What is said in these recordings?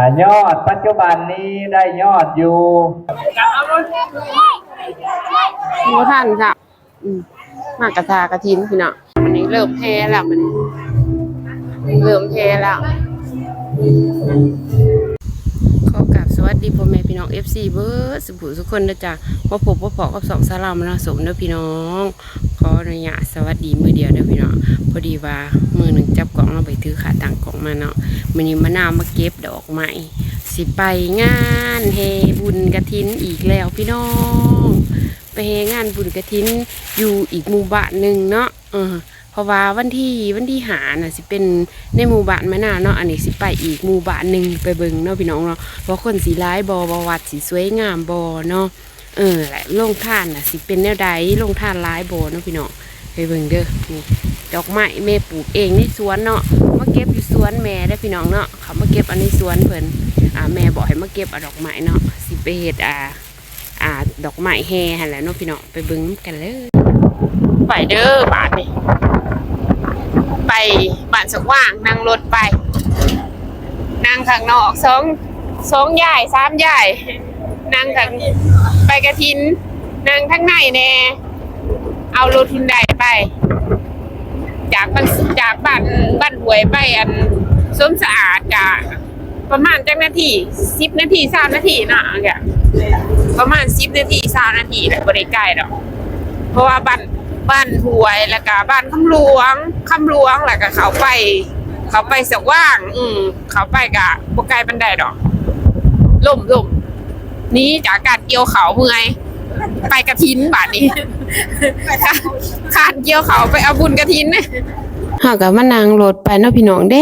ອາ ຍອດປັດຈຸບັນນີ້ໄດ້ຍອດຢູ່ ບໍ່ທັນຊ້ຳ ອືມ ມາກະຖາກະຖິນພີ່ນ້ອງ. ອັນນີ້ເລີ່ມແຫ່ແລ້ວ ບັດນີ້ເລີ່ມແຫ່ແລ້ວ. ຂໍກາບສະຫວັດດີພໍ່ແມ່ພີ່ນ້ອງ ເອັຟຊີ ເບິດສຸຜູ້ສຸຄົນເດີຈ້າ. ມາພົບມາພໍ້ກັບຊ່ອງສາວລາວມານາສົມເດີພີ່ນ້ອງ. ຂໍອະນຸຍາດສະຫວັດດີມື້ດຽວເດີພີ່ນ້ອງ. ພໍດີວ່າມື້ໜຶ່ງຈັບກ້ອງເນາະ ໄປຖືຂາຕັ້ງກ້ອງມາເນາະ. ມື້ນີ້ມະນາວມາເກັບດອກໄມ້ ຊິໄປງານແຫ່ບຸນກະຖິນອີກແລ້ວພີ່ນ້ອງ. ໄປແຫ່ງານບຸນກະຖິນຢູ່ອີກໝູ່ບ້ານໜຶ່ງເນາະ. ເອີ ເພາະວ່າວັນທີ ວັນທີຫ້ານະ ຊິເປັນໃນໝູ່ບ້ານມະນາວເນາະ. ອັນນີ້ຊິໄປອີກໝູ່ບ້ານໜຶ່ງ ໄປເບິ່ງເນາະພີ່ນ້ອງເນາະ ວ່າຄົນຊິຫຼາຍບໍ່ ວ່າວັດຊິສວຍງາມບໍ່ເນາະ. ເອີ ແລະ ໂລງທານນະ ຊິເປັນແນວໃດ ໂລງທານຫຼາຍບໍ່ເນາະພີ່ນ້ອງ. ໄປເບິ່ງເດີ ນີ້ ດອກໄມ້ແມ່ປູກເອງໃນສວນເນາະ ມາເກັບຢູ່ສວນແມ່ເດີພີ່ນ້ອງເນາະ. ເຂົ້າມາເກັບເອົາໃນສວນເພິ່ນ ອາ ແມ່ບອກໃຫ້ມາເກັບເອົາດອກໄມ້ເນາະ ຊິໄປເຮັດ ອາ ອາ ດອກໄມ້ແຫ່ຫັ້ນແຫຼະເນາະພີ່ນ້ອງ. ໄປເບິ່ງນຳກັນເລີຍ ໄປເດີບາດນີ້ ໄປບ້ານສະຫວ່າງ ນັ່ງລົດໄປ ນັ່ງຂ້າງນອກ ສອງ ສອງຍາຍ ສາມຍາຍ ນັ່ງຂ້າງ ໄປກະຖິນ ນັ່ງທາງໃນແດ່ ເອົາລົດຮຸນໄດໄປ ຈາກບ້ານ ຈາກບ້ານ ບ້ານຫ້ວຍໄປອັນສົມສະອາດກະ ປະມານຈັກນາທີ ສິບນາທີ ຊາວນາທີເນາະ ປະມານສິບນາທີ ຊາວນາທີແຫຼະ ບໍ່ໄດ້ໄກດອກ. ເພາະວ່າບ້ານ ບ້ານຫ້ວຍ ແລ້ວກະບ້ານຄຳຫຼວງ ຄຳຫຼວງ ແລ້ວກະເຂົ້າໄປ ເຂົ້າໄປສະຫວ່າງ ອື ເຂົ້າໄປກະບໍ່ໄກປານໃດດອກ. ລົມ ລົມ ໜີຈາກການກ່ຽວເຂົ້າ ເມື່ອຍ ໄປກະຖິນບາດນີ້ ການກ່ຽວເຂົ້າໄປເອົາບຸນກະຖິນ. ເຮົາກະມານັ່ງລົດໄປເນາະພີ່ນ້ອງ ແດ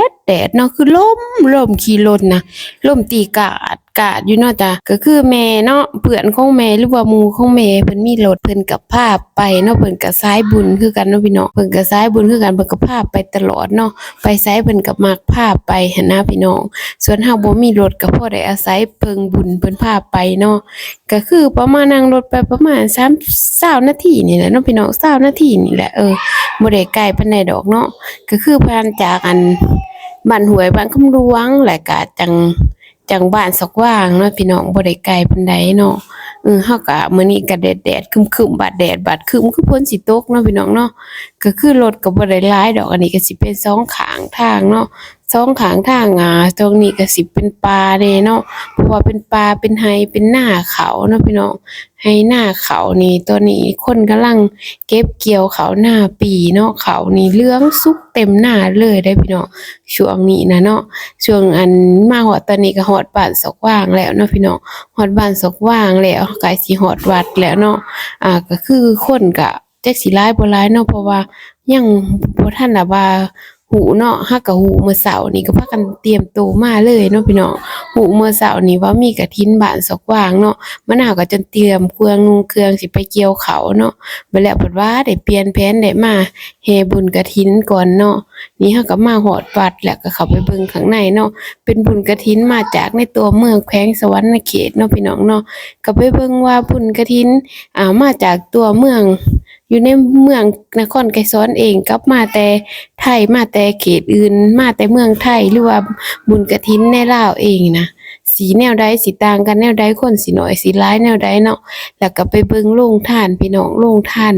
ດ ແດດເນາະ ຄືລົມ ລົມຂີ່ລົດນະ ລົມຕີກາດກາດຢູ່ເນາະ. ກະ ກະຄືແມ່ເນາະ ເພື່ອນຂອງແມ່ ຫຼືວ່າໝູ່ຂອງແມ່ ເພິ່ນມີລົດ ເພິ່ນກະພາໄປເນາະ. ເພິ່ນກະສາຍບຸນຄືກັນເນາະພີ່ນ້ອງ ເພິ່ນກະສາຍບຸນຄືກັນ ເພິ່ນກະພາໄປຕະຫຼອດເນາະ ໄປໃສເພິ່ນກະມັກພາໄປຫັ້ນນະພີ່ນ້ອງ. ສ່ວນເຮົາບໍ່ມີລົດ ກະພໍໄດ້ອາໄສເພິ່ງບຸນເພິ່ນພາໄປເນາະ. ກະຄືປະມານນັ່ງລົດໄປປະມານສາມ ຊາວນາທີນີ້ແຫຼະເນາະພີ່ນ້ອງ ຊາວນາທີນີ້ແຫຼະ ເອີ ບໍ່ໄດ້ໄກປານໃດດອກເນາະ. ກະຄືຜ່ານຈາກອັນບ້ານຫ້ວຍ ບ້ານຄຳຫຼວງ ແລ້ວກະຈັ່ງ ຈັ່ງບ້ານສະຫວ່າງເນາະພີ່ນ້ອງ ບໍ່ໄດ້ໄກປານໃດເນາະ. ເອີ ເຮົາກະ ມື້ນີ້ກະແດດໆ ຄຶ້ມໆ ບາດແດດບາດຄຶ້ມ ຄືຝົນຊິຕົກເນາະພີ່ນ້ອງເນາະ. ກະຄືລົດກະບໍ່ໄດ້ຫຼາຍດອກ ອັນນີ້ກະຊິເປັນສອງຂ້າງທາງເນາະ ສອງຂ້າງທາງ ອາ ຕອງນີ້ກະຊິເປັນປ່າແດ່ເນາະ ເພາະວ່າເປັນປ່າ ເປັນໄຮ່ ເປັນນາເຂົ້າເນາະພີ່ນ້ອງ ໄຮ່ນາເຂົ້ານີ້. ຕອນນີ້ຄົນກຳລັງເກັບກ່ຽວເຂົ້ານາປີເນາະ ເຂົ້ານີ້ເຫຼືອງສຸກເຕັມນາເລີຍເດ້ພີ່ນ້ອງ ຊ່ວງນີ້ນະເນາະ. ຊ່ວງອັນມາຮອດຕອນນີ້ກະຮອດບ້ານສະຫວ່າງແລ້ວເນາະພີ່ນ້ອງ ຮອດບ້ານສະຫວ່າງແລ້ວ ໃກ້ຊິຮອດວັດແລ້ວເນາະ. ອາ ກະຄືຄົນກະ ຈັກຊິຫຼາຍບໍ່ຫຼາຍເນາະ ເພາະວ່າຍັງບໍ່ທັນແບບວ່າຮູ້ເນາະ ເຮົາກະຮູ້ມື້ເຊົ້ານີ້ ກະພາກັນຕຽມໂຕມາເລີຍເນາະພີ່ນ້ອງ. ຮູ້ມື້ເຊົ້ານີ້ວ່າມີກະຖິນບ້ານສະຫວ່າງເນາະ ມະນາວກະຈົນຕຽມເຄື່ອງນຸ່ງເຄື່ອງຊິໄປກ່ຽວເຂົ້າເນາະ. ບາດແລ້ວເພິ່ນວ່າໄດ້ປ່ຽນແຜນ ໄດ້ມາແຫ່ບຸນກະຖິນກ່ອນເນາະ. ນີ້ເຮົາກະມາຮອດວັດແລ້ວ ກະເຂົ້າໄປເບິ່ງຂ້າງໃນເນາະ ເປັນບຸນກະຖິນມາຈາກໃນຕົວເມືອງແຂວງສະຫວັນນະເຂດເນາະພີ່ນ້ອງເນາະ. ກະໄປເບິ່ງວ່າບຸນກະຖິນ ອາ ມາຈາກຕົວເມືອງ ຢູ່ໃນເມືອງນະຄອນໄກສອນເອງ ກັບມາແຕ່ໄທ ມາແຕ່ເຂດອື່ນ ມາແຕ່ເມືອງໄທ ຫຼືວ່າບຸນກະຖິນໃນລາວເອງນະ ຊິແນວໃດ ຊິຕ່າງກັນແນວໃດ ຄົນຊິໜ້ອຍຊິຫຼາຍແນວໃດເນາະ. ແລ້ວກະໄປເບິ່ງໂລງທານພີ່ນ້ອງ ໂລງທານ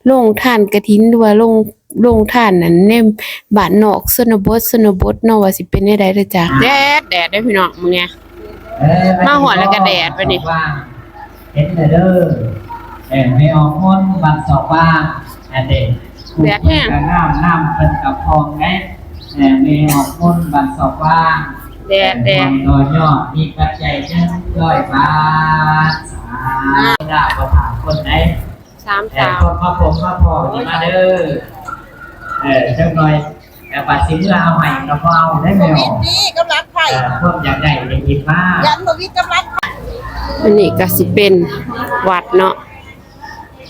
ໂລງທານກະຖິນ ຫຼືວ່າໂລງ ໂລງທານນັ້ນໃນບ້ານນອກຊົນນະບົດ ຊົນນະບົດເນາະ ວ່າຊິເປັນແນວໃດເດີຈ້າ. ແດດ ແດດເດ້ພີ່ນ້ອງ ມື້ນີ້ ເອີ ມາຮອດແລ້ວກະແດດບາດນີ້ ເຫັນແລ້ວເດີ ເອີ ແມ່ອອກມົນບ້ານຊອກບ້ານ ອັນເດ ແດດແຮງ ກະງາມ ນ້ຳເພິ່ນກະຜ່ອງເດ້ ເອີ ແມ່ອອກມົນບ້ານຊອກບ້ານ ແດດ ແດດ ເອີ ດອຍຍອດ ມີປັດໄຈໜຶ່ງຮ້ອຍບາດ ສາທຸ ລາວບໍ່ຖາມຄົນໃດ ສາມສາວ ເອີ ຄົນມາພົບມາພໍ້ນີ້ມາເດີ ເອີ ຈັກໜ່ອຍ ແຕ່ວ່າຊິເມືອເອົາໃຫ້ກໍບໍ່ເອົາໄດ້ແມ່ອອກ ມີກຳລັງໄຜ ເອີ ພວກຢາກໄດ້ໄດ້ຍິນມາ ຍັງບໍ່ມີກຳລັງໄຜ. ອັນນີ້ກໍຊິເປັນວັດເນາະ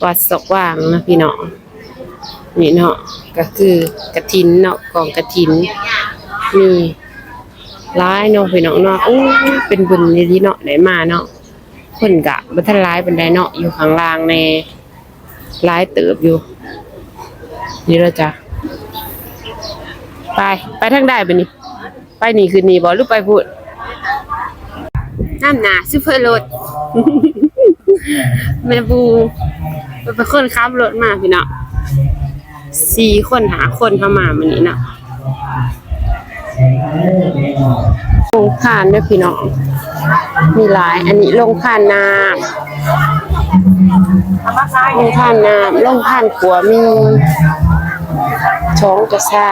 ວັດສະຫວ່າງເນາະພີ່ນ້ອງ ນີ້ເນາະ ກໍຄືກະຖິນເນາະ ກອງກະຖິນ ມີຫຼາຍເນາະພີ່ນ້ອງເນາະ. ໂອ້ ເປັນບຸນອີ່ຫຼີເນາະ ໄດ້ມາເນາະ. ຄົນກະບໍ່ທັນຫຼາຍປານໃດເນາະ ຢູ່ຂ້າງລ່າງແດ່ ຫຼາຍເຕີບຢູ່ ນີ້ລະຈ້າ. ໄປ ໄປທາງໃດບາດນີ້? ໄປນີ້ຂຶ້ນນີ້ບໍ່ ຫຼືໄປພຸ້ນ? ນຳໜ້າໂຊເຟີລົດ ແມ່ບູເປັນຄົນຂັບລົດມາພີ່ນ້ອງ ສີ່ຄົນຫ້າຄົນເຮົາມາມື້ນີ້ເນາະ. ໂຮງທານເດີພີ່ນ້ອງ ມີຫຼາຍ ອັນນີ້ໂຮງທານນ້ຳ ໂຮງທານນ້ຳ ໂຮງທານຂົ້ວໝີ່ ສອງກະຊາ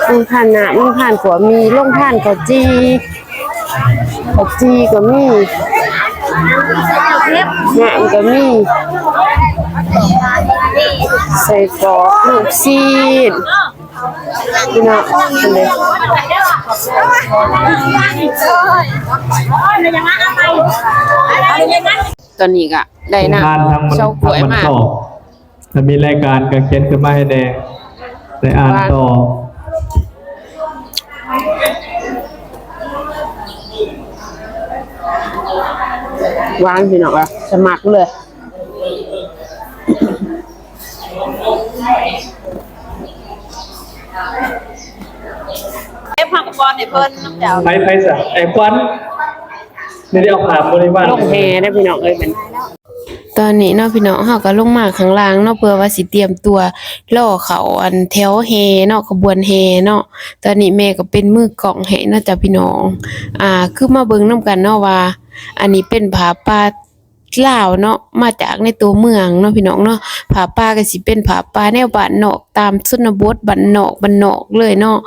ໂຮງທານນ້ຳ ໂຮງທານຂົ້ວໝີ່ ໂຮງທານເຂົ້າຈີ່ ເຂົ້າຈີ່ກໍມີ ນ້ຳກໍມີ ໄສ້ກອກ ລູກຊີ້ນ ພີ່ນ້ອງ ອັນນີ້ ຕອນນີ້ກໍໄດ້ນ້ຳເຊົາກ້ວຍມາ ຖ້າມີລາຍການກໍຂຽນຂຶ້ນມາໃຫ້ແດ່ ໄດ້ອ່ານຕໍ່. ຫວານພີ່ນ້ອງ ສະໝັກເລີຍ. ເກັບຜັກກອນໃຫ້ເພິ່ນນຳເຈົ້າ ໄປ ໄປຊະ ໄອ້ຄວັນ ນີ້ໄດ້ເອົາຜ້າບໍລິວານ ລົງແຫ່ເດີພີ່ນ້ອງເອີຍ ບັດນີ້. ຕອນນີ້ເນາະພີ່ນ້ອງ ເຮົາກໍລົງມາຂ້າງລ່າງເນາະ ເພື່ອວ່າຊິຕຽມຕົວລໍເຂົ້າ ອັນ ແຖວແຫ່ເນາະ ຂະບວນແຫ່ເນາະ. ຕອນນີ້ແມ່ກໍເປັນມືກ້ອງໃຫ້ເນາະຈ້າພີ່ນ້ອງ. ອ່າ ຄືມາເບິ່ງນຳກັນເນາະວ່າ ອັນນີ້ເປັນຜ້າປ່າລາວເນາະ ມາຈາກໃນຕົວເມືອງເນາະພີ່ນ້ອງເນາະ. ຜ້າປ່າກໍຊິເປັນຜ້າປ່າແນວບ້ານນອກ ຕາມຊົນນະບົດ ບ້ານນອກ ບ້ານນອກເລີຍເນາະ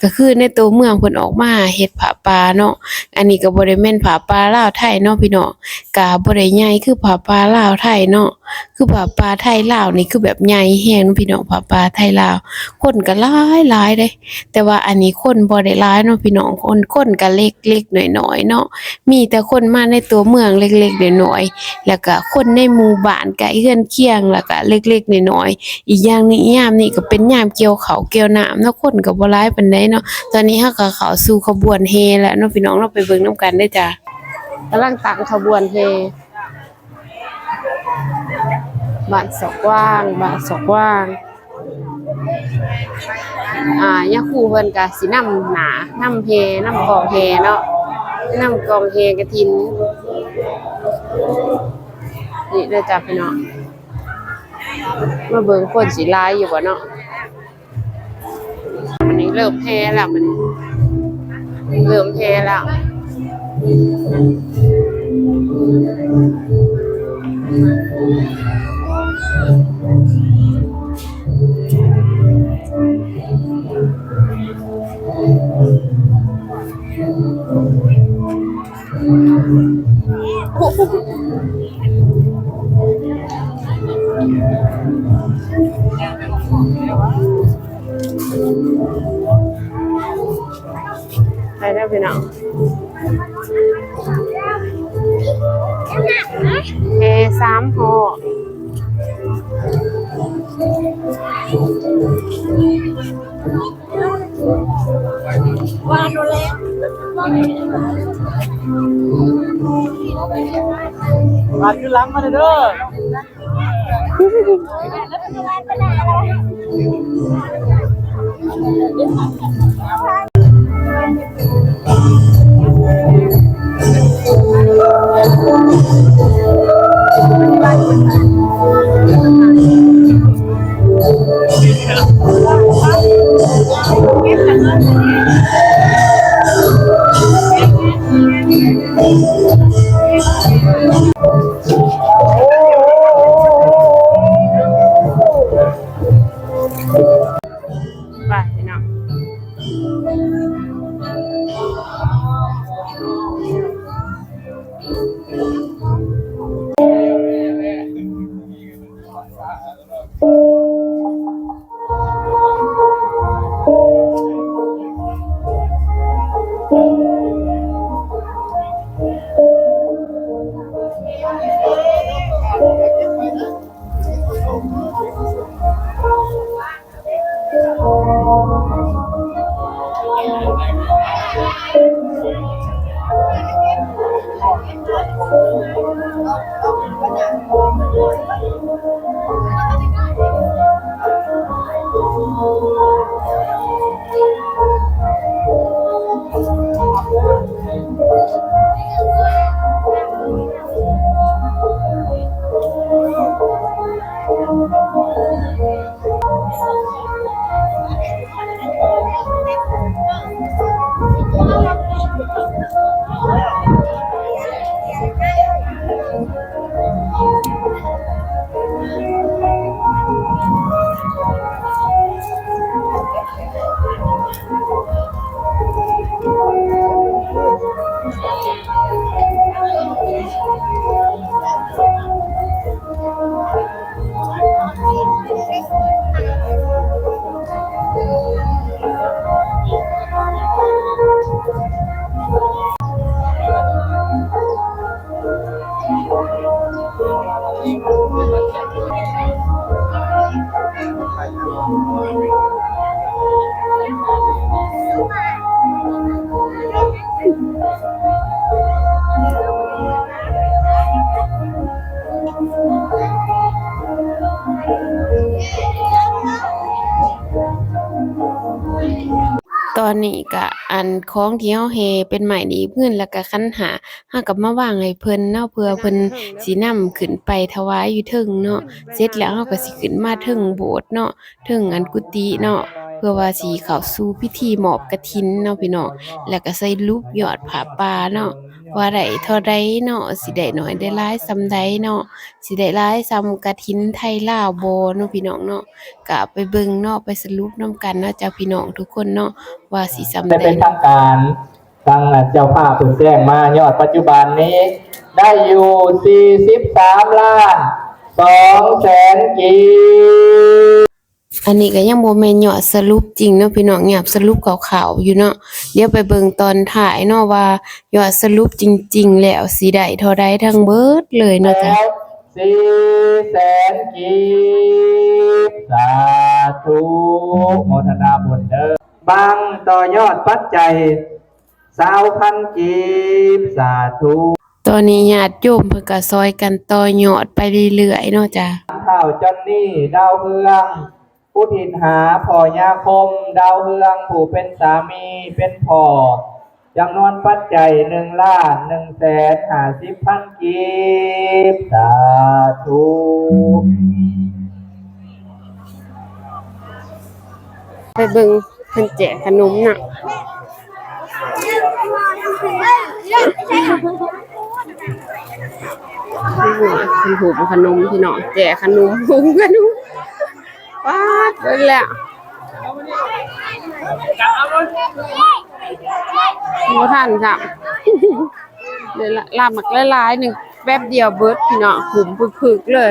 ກໍຄືໃນຕົວເມືອງເພິ່ນອອກມາເຮັດຜ້າປ່າເນາະ. ອັນນີ້ກໍບໍ່ໄດ້ແມ່ນຜ້າປ່າລາວໄທເນາະພີ່ນ້ອງ ກະບໍ່ໄດ້ໃຫຍ່ຄືຜ້າປ່າລາວໄທເນາະ. ຄືຜ້າປ່າໄທລາວນີ້ຄືແບບໃຫຍ່ແຮງເນາະພີ່ນ້ອງ ຜ້າປ່າໄທລາວ ຄົນກໍຫຼາຍໆເດ້ ແຕ່ວ່າອັນນີ້ຄົນບໍ່ໄດ້ຫຼາຍເນາະພີ່ນ້ອງ ຄົນ ຄົນກໍເລັກໆນ້ອຍໆເນາະ ມີແຕ່ຄົນມາໃນຕົວເມືອງເລັກໆນ້ອຍໆ ແລ້ວກໍຄົນໃນໝູ່ບ້ານໃກ້ເຮືອນຄຽງ ແລ້ວກໍເລັກໆນ້ອຍໆ. ອີກຢ່າງໜຶ່ງ ຍາມນີ້ກໍເປັນຍາມກ່ຽວເຂົ້າກ່ຽວນ້ຳເນາະ ຄົນກໍບໍ່ຫຼາຍປານໃດເນາະ. ຕອນນີ້ເຮົາກໍເຂົ້າສູ່ຂະບວນແຫ່ແລ້ວເນາະພີ່ນ້ອງເນາະ ໄປເບິ່ງນຳກັນເດີຈ້າ. ກຳລັງຕັ້ງຂະບວນແຫ່ ບ້ານຊອກຫວ່າງ ບ້ານຊອກຫວ່າງ ອ່າ ຍາຄູເພິ່ນກະຊິນຳໜ້າ ນຳແຫ່ ນຳກອງແຫ່ເນາະ ນຳກອງແຫ່ກະຖິນ. ນີ້ເດີຈ້າພີ່ນ້ອງ ມາເບິ່ງຄົນຊິຫຼາຍຢູ່ບໍ່ເນາະ. ບັດນີ້ເລີ່ມແຫ່ແລ້ວ ບັດນີ້ເລີ່ມແຫ່ແລ້ວ. ໄປແລ້ວພີ່ນ້ອງ ແຫ່ສາມຮອບ. ບາດຄືຫຼັງມາເດີ. ໄປພີ່ນ້ອງ. ຕອນນີ້ກະ ອັນ ຂອງທີ່ເຮົາແຫ່ເປັນໄມ້ໜີບເງິນ ແລ້ວກະຂັນຫ້າ ເຮົາກະມາວາງໃຫ້ເພິ່ນເນາະ ເພື່ອເພິ່ນຊິນຳຂຶ້ນໄປຖວາຍຢູ່ເທິງເນາະ. ເສັດແລ້ວເຮົາກະຊິຂຶ້ນມາເທິງໂບດເນາະ ເທິງອັນກຸຕິເນາະ ເພື່ອວ່າຊິເຂົ້າສູ່ພິທີມອບກະຖິນເນາະພີ່ນ້ອງ ແລ້ວກະສະຫຼຸບຍອດຜ້າປ່າເນາະ ວ່າໄດ້ເທົ່າໃດເນາະ ຊິໄດ້ໜ້ອຍໄດ້ຫຼາຍສ່ຳໃດເນາະ ຊິໄດ້ຫຼາຍສ່ຳກະຖິນໄທລາວບໍ່ເນາະພີ່ນ້ອງເນາະ. ກະໄປເບິ່ງເນາະ ໄປສະຫຼຸບນຳກັນເນາະ ເຈົ້າພີ່ນ້ອງທຸກຄົນເນາະ ວ່າຊິສ່ຳໃດ. ໄດ້ເປັນທາງການ ທາງເຈົ້າພາບເພິ່ນແຈ້ງມາ ຍອດປັດຈຸບັນນີ້ໄດ້ຢູ່ສີ່ສິບສາມລ້ານສອງແສນກີບ. ອັນນີ້ກະຍັງບໍ່ແມ່ນຍອດສະຫຼຸບຈິງເນາະພີ່ນ້ອງ ຍອດສະຫຼຸບຄ່າວໆຢູ່ເນາະ. ດຽວໄປເບິ່ງຕອນທ້າຍເນາະ ວ່າຍອດສະຫຼຸບຈິງໆແລ້ວຊິໄດ້ເທົ່າໃດທັງເບິດເລີຍເນາະຈ້ະ. ສີ່ແສນກີບ ສາທຸ ໂມທະນາບຸນເດີ້. ບັງຕໍ່ຍອດປັດໄຈ ຊາວພັນກີບ ສາທຸ. ຕອນນີ້ຍາດໂຍມເພິ່ນກະຊ່ອຍກັນຕໍ່ຍອດໄປເລື້ອຍໆເນາະຈ້ະ. ທ້າວຈອນນີ ດາວເຮືອງ ອຸທິດຫາພໍ່ຍາຄົມ ດາວເຮືອງ ຜູ້ເປັນສາມີ ເປັນພໍ່ ຈຳນວນປັດໄຈ ໜຶ່ງລ້ານໜຶ່ງແສນຫ້າສິບພັນກີບ ສາທຸ. ໄປເບິ່ງເພິ່ນແຈກຂະໜົມເນາະ ເພິ່ນຫຸ້ມຂະໜົມພີ່ນ້ອງ ແຈກຂະໜົມ ຫຸ້ມຂະໜົມ ປາດ ເບິດແລ້ວ ບໍ່ທັນຊ້ຳ. ໄດ້ລາບໝາກຫຼາຍໆ ໜຶ່ງແປັບດຽວເບິດພີ່ນ້ອງ ຫຸ້ມປຶກໆເລີຍ.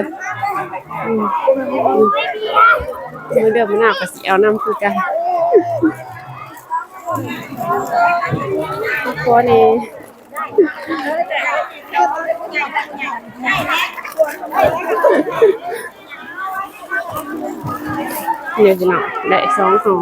ອືມ ມື້ເດີມມື້ໜ້າກະຊິເອົານຳຄືກັນ ຂໍແດ່. ນີ້ພີ່ນ້ອງ ໄດ້ສອງຫໍ່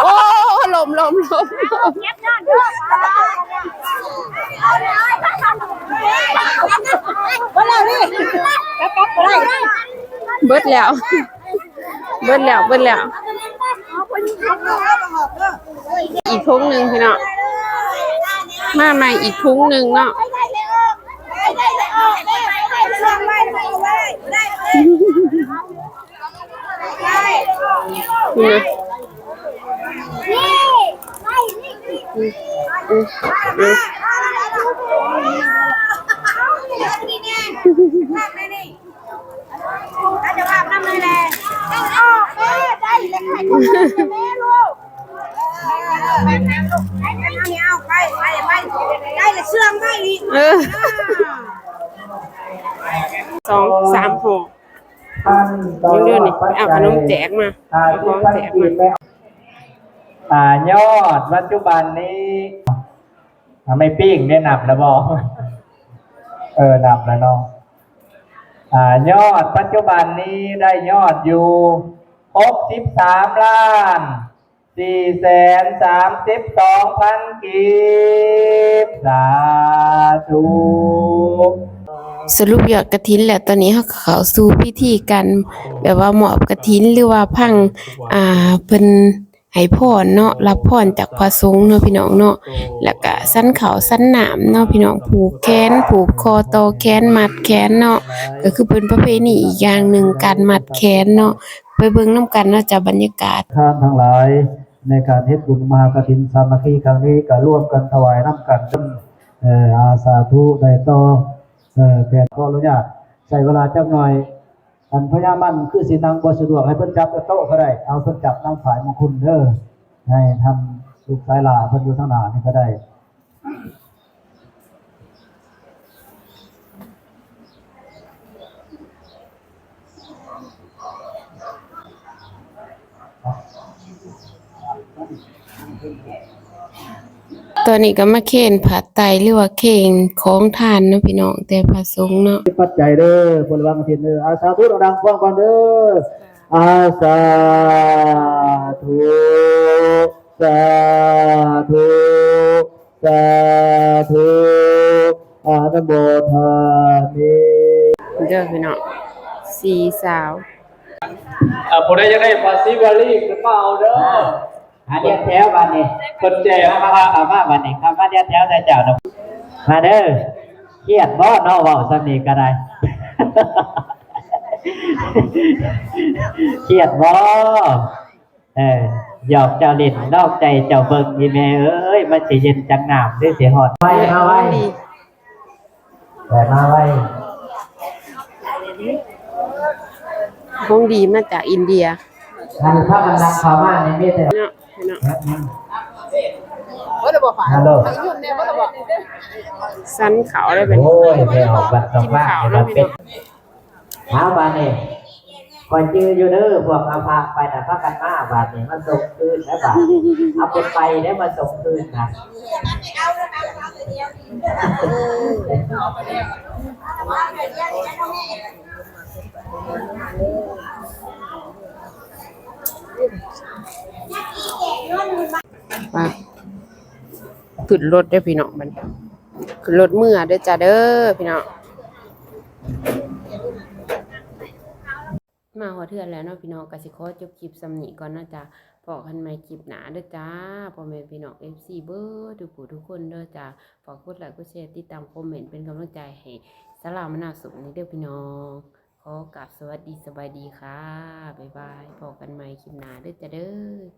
ໂອ້ ລົ້ມ ລົ້ມ ລົ້ມ. ເບິດແລ້ວ ເບິດແລ້ວ ເບິດແລ້ວ. ອີກຖົງໜຶ່ງພີ່ນ້ອງ ມາໃໝ່ອີກຖົງໜຶ່ງເນາະ. ນີ້ນະ ອືມ ອືມ ອືມ. ເອີ ສອງສາມຫໍ່ ເບິ່ງເດີນີ້ ໄປເອົາຂະໜົມແຈກມາ ເອົາຂອງແຈກມາ. ອ່າ ຍອດປັດຈຸບັນນີ້ ອ່າ ໄມ້ປີ້ງໄດ້ນັບແລ້ວບໍ່? ເອີ ນັບແລ້ວເນາະ. ອ່າ ຍອດປັດຈຸບັນນີ້ໄດ້ຍອດຢູ່ຫົກສິບສາມລ້ານສີ່ແສນສາມສິບສອງພັນກີບ ສາທຸ. ສະຫຼຸບຍອດກະຖິນແລ້ວ ຕອນນີ້ເຮົາກະເຂົ້າສູ່ພິທີການ ແບບວ່າມອບກະຖິນ ຫຼືວ່າຟັງ ອ່າ ເພິ່ນ ໃຫ້ພອນເນາະ ຮັບພອນຈາກພະສົງເນາະ ພີ່ນ້ອງເນາະ. ແລ້ວກະສັນເຂົ້າສັນນ້ຳເນາະ ພີ່ນ້ອງ ຜູກແຂນ ຜູກຄໍຕໍ່ແຂນ ມັດແຂນເນາະ ກະຄືເປັນປະເພນີອີກຢ່າງໜຶ່ງ ການມັດແຂນເນາະ. ໄປເບິ່ງນຳກັນເນາະຈ້າ ບັນຍາກາດ. ທານທັງຫຼາຍ ໃນການເຮັດບຸນມະຫາກະຖິນສາມັກຄີຄັ້ງນີ້ ກໍລວມກັນຖວາຍນຳກັນ ເອີ ອາ ສາທຸ ໄດ້ຕໍ່ ເອີ ແຕ່ຂໍອະນຸຍາດໃຊ້ເວລາຈັກໜ່ອຍ. ອັນພະຍາມັນຄືຊິນັ່ງບໍ່ສະດວກ ໃຫ້ເພິ່ນຈັບໂຕະກໍໄດ້ ເອົາເພິ່ນຈັບນຳຝ່າຍມງຄຸນເດີ ໃຫ້ທ່ານລູກຊາຍຫຼ້າເພິ່ນຢູ່ທາງໜ້ານີ້ກໍໄດ້. ຕອນນີ້ກໍມາເຄນຜ້າໄຕ ຫຼືວ່າເຄນຂອງທານເນາະພີ່ນ້ອງ ແຕ່ພະສົງເນາະ ປັດໄຈເດີ ພົນລະວັງກະຖິນເດີ. ອາ ສາທຸ ດັງໆ ພວມກັນເດີ. ອາ ສາທຸ ສາທຸ ສາທຸ ອະນຸໂມທາມິ ເດີພີ່ນ້ອງ ສີ່ສາວ. ອ່າ ຜູ້ໃດຢາກໄດ້ຜ້າສີວາລີຂຶ້ນມາເອົາເດີ. ມາລຽນແຖວບາດນີ້ ເພິ່ນແຈກ ເອົາມາ ເອົາມາບາດນີ້ ເຂົ້າມາລຽນແຖວແຕ່ເຈົ້ານະ ມາເດີ. ຄຽດບໍ່ເນາະ ເວົ້າສ່ຳນີ້ກໍໄດ້ ຄຽດບໍ່? ເອີ ຢອກເຈົ້າຫຼິ້ນ ນອກໃຈເຈົ້າເບິ່ງ ອີແມ່ເອີຍ ມັນຊິເຢັນຈັກນ້ຳເດ້ ຊິຮ້ອນ. ໄວ ມາໄວ ແຕ່ມາໄວ ຂອງດີມາຈາກອິນເດຍ. ອັນພາກັນລັກເຂົ້າມານີ້ມີແຕ່ ເນາະ ເນາະ ຮັລໂຫຼ ສັນເຂົ້າໄດ້ເປັນ ໂອ້ຍ ແມ່ອອກບັດຕ້ອງ ກິນເຂົ້າເນາະພີ່ນ້ອງ. ເອົາບາດນີ້ ຂ້ອຍຈື່ຢູ່ເດີ ພວກເອົາພະໄປນະ ພາກັນມາບາດນີ້ ມາສົ່ງຄືນແລ້ວບາດນີ້ ເອົາໄປໄປແລ້ວມາສົ່ງຄືນນະ. ໄປ ຂຶ້ນລົດເດີພີ່ນ້ອງ ບັດນີ້ ຂຶ້ນລົດເມືອເດີຈ້າເດີພີ່ນ້ອງ. ມາຮອດເຮືອນແລ້ວເນາະພີ່ນ້ອງ ກໍຊິຂໍຈົບຄລິບສ່ຳນີ້ກ່ອນເນາະຈ້າ. ພໍ້ກັນໃໝ່ຄລິບໜ້າເດີຈ້າ ພໍ່ແມ່ພີ່ນ້ອງ ເອັຟຊີ ເບິດທຸກຜູ້ທຸກຄົນເດີຈ້າ. ຝາກກົດໄລ ກົດແຊ ຕິດຕາມ ຄອມເມັນ ເປັນກຳລັງໃຈໃຫ້ສາວລາວມະນາວສຸກນີ້ເດີພີ່ນ້ອງ. ຂໍກາບສະຫວັດດີ ສະບາຍດີຄ່ະ ບາຍບາຍ ພໍ້ກັນໃໝ່ຄລິບໜ້າເດີຈ້າເດີ.